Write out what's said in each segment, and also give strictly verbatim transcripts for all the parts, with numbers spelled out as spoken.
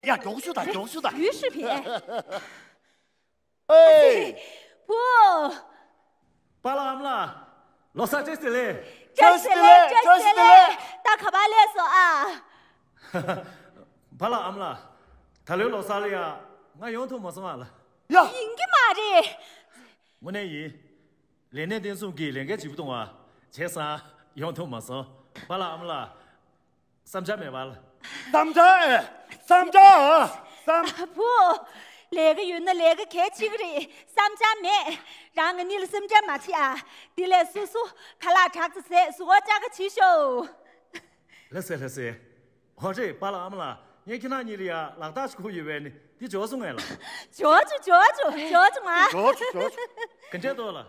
ཡ། མགྱོགས་ཤོག་དང་། མགྱོགས་ཤོག་དང་། ཡུས་ཧྲི་ཕིན། ཨེ། བུ། པཱ་ལགས་ཨ་མ་ལགས། ལོ་གསར་བཀྲ་ཤིས་བདེ་ལེགས། བཀྲ་ཤིས་བདེ་ལེགས། བཀྲ་ཤིས་བདེ་ལེགས། ད་ག་པར་སླེབས་སོང་ཨ། པཱ་ལགས་ཨ་མ་ལགས། ད་ལོའི་ལོ་གསར་ལ་ཡ་ང་ཡོང་ཐུབ་མ་སོང་ཨ་ལགས། ཡ། ཡིན་གྱི་མ་རེད། དངོས་གནས་ཡིན། ལས་གནས་བརྟན་གསུམ་གྱི་ལས་འགན་ལྗིད་པོ་གཏོང་བ་བྱས་ཙང་ཡོང་ཐུབ་མ་སོང་། པཱ་ལགས་ཨ་མ་ལགས། བསམ་འཆར་མེད་པ་ལགས། བསམ་འཆར་ཨེ། བསམ་འཆར་ཨ། བསམ། བུ། ལས་ཀ་ཡོད་ན་ལས་ཀ་གལ་ཆེ་གི་རེད། བསམ་འཆར་མེད། རང་ང་གཉིས་ལ་སེམས་ཁྲལ་མ་བྱེད་ཨ། དེ་ལས་སོ་སོ་ཁ་ལག་དྲག་ཙམ་བཟས། གཟུགས་པོ་བཅག་ག་བྱེད་ཤོག་ལགས་སེ། ལགས་སེ། འོ་རེད། པཱ་ལགས་ཨ་མ་ལགས། ངས་ཁྱེད་རང་གཉིས་ལ་ཡ་ལག་རྟགས་ཤིག་ཁུར་ཡོད་པས་ནི། འདི་འབྱོར་སོང་ངས་ལགས། འབྱོར་བྱུང་། འབྱོར་བྱུང་། འབྱོར་བྱུང་ང་། འབྱོར་བྱུང་། འབྱོར་བྱུང་། ག་འདྲས་འདུག་ལགས།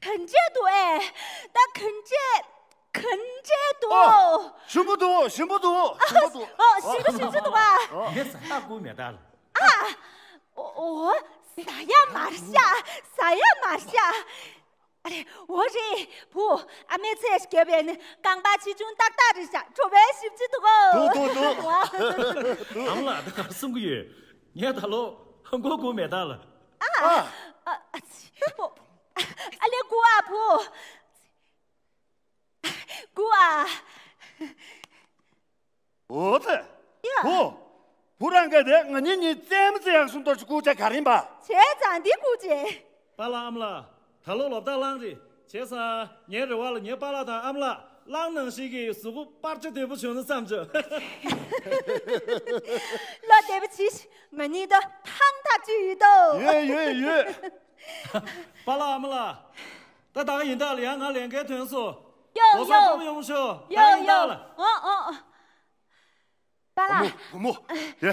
ག་འདྲས་འདུག་ཨེ། ད་ག་འདྲས། ག་འདྲས་འདུག་ཨོ། ཞིམ་པོ་འདུག་ཞིམ་པོ་འདུག་ཞིམ་པོ་འདུག་ཨོ། ཞིམ་པོ་ཞིམ་པོ་འདུག་ཨ། ཨོ། ངས་ཟ་ཡག་བསྐུར་མེད་ད་ལགས། ཨ། ཨོ། ཨོ། ཟ་ཡག་མ་རེད་ཤག་ཟ་ཡག་མ་རེད་ཤག་ཨ་རེ། འོ་རེད། བུ། ཨ་མའི་ཚལ་ཞིག་བརྒྱབ་པས་ནི་རྐང་པ་ཆེ་ཆུང་ཏག་ཏག་རེད་ཤག་བྲོ་བའི་ཞིབ་ཅི་འདུག་གོ། འདུག་འདུག་འདུག་ཨ་མ་ལགས། ད་ག་རེ་གསུང་གི་ཡོད། ངས་ད་ལོ་ཧམ་གོ་བསྐུར་མེད་ད་ལགས། ཨ། ཨ། ཨ། ཨ་ཙི། བུ། ཨ་ལས་སྒུག་ཨ་བུ། སྒུག་ཨ། འོ་ཙི། ཡ། བུ། བུ་རང་གིས་དེ་ང་གཉིས་གཉིས་རྩེད་མོ་རྩེ་ཡག་སོང་དོ་ཅིག་སྒུག་བྱས་ག་རེ་ཡིན་པ། བྱས་ཙང་འདི་སྒུག་བྱས། པཱ་ལགས་ཨ་མ་ལགས། ད་ལོ་ལོ་ཟླ་གླང་རེད། བྱས་ཙང་ངའི་རེ་བ་ལ་ངའི་པཱ་ལགས་དང་ཨ་མ་ལགས་གླང་ནང་བཞིན་གྱི་གཟུགས་པོ་སྤར་ཆ་བདེ་པོ་བྱུང་ན་བསམ་བྱུང་། བློ་བདེ་པོ་བྱོས་ཤིག་ང་གཉིས་ད་ཐང་ཐག་ཆོད་ཡོད་དོ། ཡོད་ཡོད་ཡོད། པཱ་ལགས་ཨ་མ་ལགས། ད་ད་ག་ཡིན་ད་ལགས། ཡང་ང་ལས་འགན་ཐོན་སོང་། ཡོ་ལོ་གསར་ཡོ། སྐྱིད་པོ་ཡོང་ཤོག་ད་ཡོ་ཡིན་ད་ཡོ། ལགས། ཨོ་ཨོ་ཨོ། པཱ་བུ་ལགས། མོ། བུ་མོ། དེ།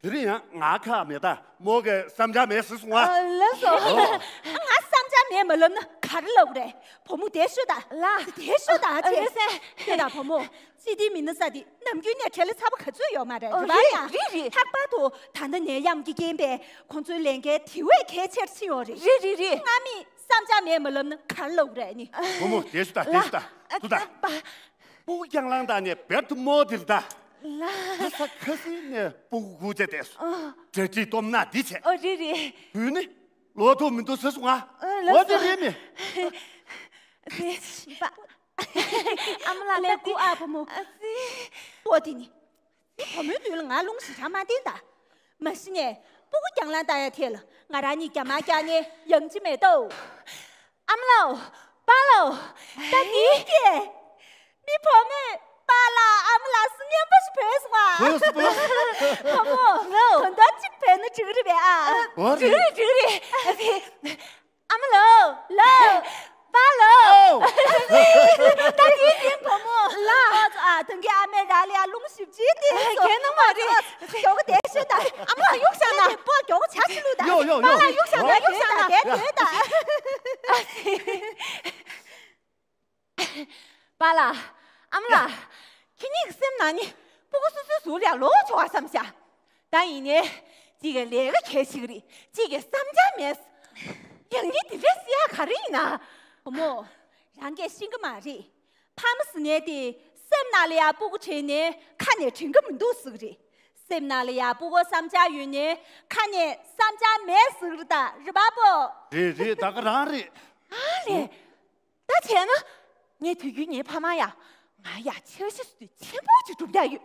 དེ་རིང་ཡང་ང་ཁག་མེད་ད། མོ་གིས་བསམ་འཆར་མེད་ཟེར་སོང་ཨ། ཨ། ལགས་སོ། ཨོ། ང་བསམ་འཆར་མེད་མ་ལབ་ན་ག་རེ་ལབ་དགོས་རེད། བུ་མོ་བསྡད་ཤོག་ད། ལགས། བསྡད་ཤོག་ད་ཨ། ཅེ། ལགས་སེ། ཁྱེད་དང་བུ་མོ། སྤྱི་བདེའི་མི་སྣ་ས་དེ་ནམ་རྒྱུན་ནས་བྲེལ་བ་ཚ་པོ་ག་ཚོད་ཡོད་མ་རེད། ཨོ། རེད་པ། རེད་ཡ། རེད་རེད། ལྷག་པར་དུ་ད་ལྟ་ནད་ཡམས་ཀྱི་རྐྱེན་པས་ཁོང་ཚོའི་ལས་འགན་དེ་བས་གལ་ཆེར་ཕྱིན་ཡོད་རེད། རེད་རེད་རེད། སྔ་མོ་བསམ་འཆར་མེད་མ་ལབ་ན་ག་རེ་ལབ་དགོས་རེད་ནི། བུ་མོ་བསྡད་ཤོག་ད། བསྡད་ཤོག་ད། ལགས། ལགས་སོ་ད། པ། སྤུ་གུ་རྒྱང་ལངས་བཏང་ནས་བེར་དུ་རྨོ་དེ་རེད་ད། ལགས། ལྷ་ས་ཁ་སང་ནས་སྤུ་གུ་སྒུག་བྱས་བསྡད་སོང་། ཨ། གྲ་སྒྲིག་སྡོམ་ན་འདི་བྱས། ཨོ་རེད་རེད། བུ་ནི་ལོག་ཐུབ་མི་འདུག་ཟེར་སོང་ང་། ཨ། ལགས་སོ། འོ་དེ་རེད་མི། དེ་པ། ཨ་མ་ལགས། ལགས་སོ། སྒུག་ཨ་བུ་མོ། ཨ་ཙི། ཨོ་དེ་ནི། འདི་བུ་མོའི་མདུན་ལ་ང་རླུང་ཞེ་དྲག་མ་བསྟན་ད། མ་གཞི་ནས་སྤུ་གུ་རྒྱང་ལངས་བཏང་ཡ་དེ་ལ་ང་རང་གཉིས་རྒྱ་མར་རྒྱག་ནས་ཡང་ཅི་མེད་དོ། ཨ་མ་ལགས། པཱ་ལགས། ད་འདི་སྐད། མི་བུ་མོས་པཱ་ལགས་ཨ་མ་ལགས་སུ་སྙན་པོ་ཞིག་བོས་སོང་ཨ། བོས་སོང་བོས་སོང་། བུ་མོ། ལགས། དོན་དག་ཅིག་བས་ན་འགྲིག་རེད་པས་ཨ། འོ་རེད། འགྲིག་རེད་འགྲིག་རེད། ཨ་ཙི། ཨ་མ་ལགས། ལགས། པཱ་ལགས། ཨོ། ད་འདི་འདི་བུ་མོ། ལགས། ཨ་ཙི། ཨ། ད་གིན་ཨ་མས་རང་ལ་ཡ་རླུང་ཞིབ་ཅིག་བསྟན་སོང་། གལ་གནང་མ་རེད། མགྱོགས་པོ་བསྡད་ཤོག་ད། ཨ་མ་ལགས་གཡུག་བཞག་ན། སྤུ་གུ་མགྱོགས་པོ་ཇ་ཕྱིན་ལུགས་ད། ཡོ་ཡོ་ཡོ། པཱ་ལགས་གཡུག་བཞག་ན། ཡོ། གཡུག་བཞག་ན། བསྡད་སྡོད་ད། པཱ་ལགས། ཨ་མ་ལགས། ཡ། ཁྱེད་གཉིས་ཀྱི་སེམས་ནང་ནས་སྤུ་གུ་སོ་སོའི་གཟུགས་ལ་ལོག་ཆོག་པ་བསམ་ཤག་ད་ཡིན་ནའི། གཅིག་གིས་ལས་ཀ་གལ་ཆེ་གི་རེད། གཅིག་གིས་བསམ་འཆར་མེད། ཡང་སྙིང་འདི་འདྲ་ཟེར་ཡག་ག་རེ་ཡིན་ན། བུ་མོ། རང་སྐད་ཤེས་ཀྱི་མ་རེད། ཕ་མ་ཟེར་མཁན་དེ་སེམས་ནང་ལ་ཡ་སྤུ་གུ་དྲན་ནས་ཁ་ནས་དྲན་གྱི་མི་འདུག་ཟེར་གི་རེད། སེམས་ནང་ལ་ཡ་སྤུ་གུ་བསམ་འཆར་ཡོད་ནའི་ཁ་ནས་བསམ་འཆར་མེད་ཟེར་གི་རེད་ད། རེད་པ་པོ། རེད་རེད། ད་ག་རང་རེད། ཨ་ལས། ད་བྱས་ན། ངས་དུས་རྒྱུན་ངའི་ཕ་མ་ཡ། ང་ཡ་འཆར་གཞི་ཟེར་དུས་ཆེན་པོ་ཅིག་སྒྲུབ་འདོད་ཡོད།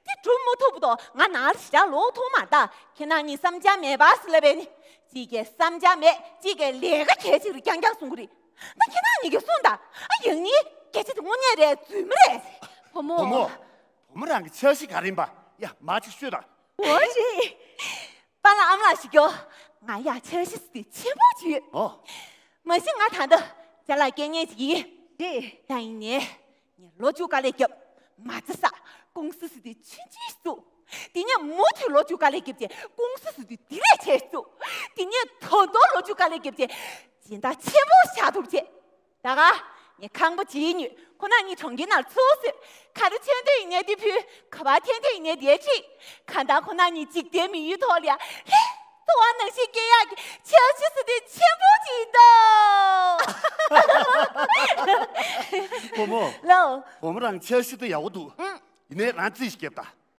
དེ་སྒྲུབ་མ་ཐུབ་བར་དུ་ང་ནང་ལ་ཞེ་དྲག་ལོག་ཐུབ་མ་རེད་ད། ཁྱེད་རང་གཉིས་བསམ་འཆར་མེད་པ་ཟེར་ལབ་པས་ནི། གཅིག་གིས་བསམ་འཆར་མེད། གཅིག་གིས་ལས་ཀ་གལ་ཆེ་རེད་རྐྱང་རྐྱང་གསུང་གི་རེད། ད་ཁྱེད་རང་གཉིས་ཀྱིས་གསུངས་དང་། ཨ། ཡང་ནི་སྐད་ཆ་དེ་དངོས་གནས་རེད་རྫུན་མ་རེད། བུ་མོ། བུ་མོ། བུ་མོ་རང་གི་འཆར་གཞི་ག་རེ་ཡིན་པ་ཡ་མ་ཅིག་ཤོད་དང་། འོ་རེད། པཱ་ལགས་ཨ་མ་ལགས་ཞུ་རྒྱུ། ང་ཡ་འཆར་གཞི་ཟེར་དུས་ཆེན་པོ་ཅིག་ཡོད། ཨོ། མ་གཞི་ང་ད་ལྟ་ཅ་ལག་སྐྱེལ་མཁན་ཅིག་ཡིན། རེད། ད་ཡིན་ནའི། ངས་ལོ་བཅུ་དཀའ་ལས་བརྒྱབ། མ་རྩ་བསགས། ཀུང་སི་ཟེར་དུས་ཆུང་ཆུང་ཞིག་བཙུགས། དེ་ནས་མུ་མཐུད་ལོ་བཅུ་དཀའ་ལས་བརྒྱབ་རྗེས་ཀུང་སི་ཟེར་དུས་དེ་ལས་ཆེ་ཞིག་བཙུགས། དེ་ནས་ད་དུང་ལོ་བཅུ་དཀའ་ལས་བརྒྱབ་རྗེས་སྦྱིན་བདག་ཆེན་པོ་ཆགས་ཐུབ་རྗེས། ད་ག་ངས་ཁང་པ་ཅིག་ཉོས། ཁོ་ན་གཉིས་གྲོང་ཁྱེར་ནང་ཚུར་སོང་། ག་རེ་མཆོད་འདོད་ཡིན་ནའི་དེ་ཕུལ། ག་པར་འཐེན་འདོད་ཡིན་ནའི་དེ་ཁྲིད། གང་ལྟར་ཁོ་ན་གཉིས་འཇིག་རྟེན་མི་ཡུལ་ཐོག་ལ་ཡ་ལྷའི་ཐུ་བ་ནང་བཞིན་སྐྱེ་ཡག་གི་འཆར་གཞི་ཟེར་དེ་ཆེན་པོ་ཅིག་འདུག་བུ་མོ། ལགས། བུ་མོ་རང་འཆར་གཞི་དེ་ཡག་པོ་འདུག་ཨང་། ཡིན་ནའི་རང་རྩིས་ཤིག་རྒྱབ་དང་